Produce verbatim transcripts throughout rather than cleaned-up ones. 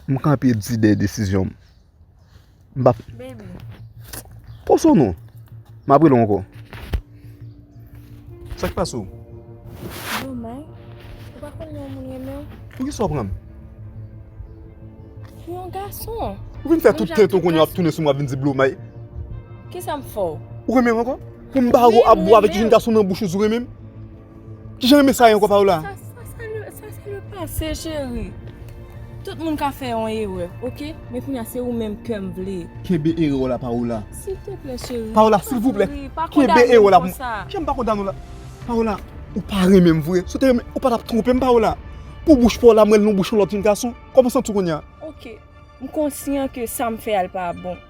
M kanpe di dèyè desizyon m. M p ap. Baby. Poze w non. M ap rele w ankò. Sa k pase w? Blomay, ou pa konn lè yon moun renmen w? Poukisa w pran m? Pou yon gason. Ou vin fè tout tenten w kounye a w ap tounen sou mwen w ap vin di Blomay. Kisa m fè w? Ou renmen m ankò? Pou m bare w ap bwè avèk yon jèn gason nan bouch ou, ou renmen m? Kijan renmen sa ye ankò, Paola? Sa, sa, sa, se le, sa, se le pase, cheri. Tout moun ka fè yon erè, oke? Men kounye a, se ou menm ke m vle. Kenbe erè w la, Paola. Silteplè, cheri. Paola, silvouplè, kenbe erè w la pou mwen. Kijan m pa konn damou la? Paola, ou pa renmen m vre. Si w te renmen, ou pa t ap twonpe m, Paola. Pou bouch pa w la, m wè l nan bouch yon lòt jèn gason. Kòman w santi w kounye a? Oke, m konsyan ke sa m fè a l pa bon.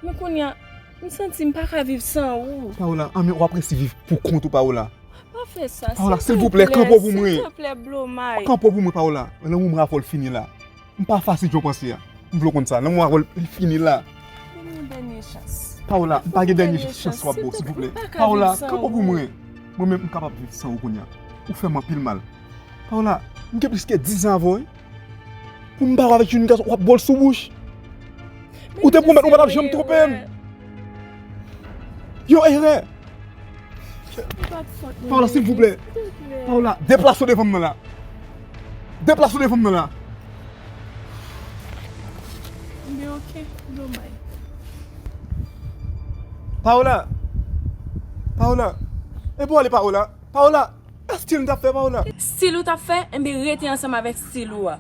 Men kounye a, m santi m pa ka viv san ou. Paola, anmè, w ap resi viv pou kont ou, Paola. Pa fè sa, Paola, silvouplè, kanpe w pou mwen. Silvouplè, Blomay. Kanpe w pou mwen, Paola. Lanmou m avè w fini la. M pa fasil jan w panse a. M vle w konn sa. Lanmou m avè w fini la. Ban m yon dènye chans. Paola, m pa gen dènye chans w ap ba w, silvouplè. Paola, kanpe w pou mwen. Mwen menm, m kapab viv san ou kounye a. Ou fè m anpil mal. Paola, m gen plis ke diz an avè w, wi. Pou m bare w avèk yon gason, w ap ba w l sou bouch. Ou te pwomèt ou pa t ap janm twonpe m. Yon erè. Paola, silvouplè. Paola, deplase w devan m nan la. Deplase w devan m nan la. Paola. Paola. E pou ale, Paola. Paola. E stil m t ap fè, Paola. Stil ou t ap fè, enben rete ansanm avèk stil ou a.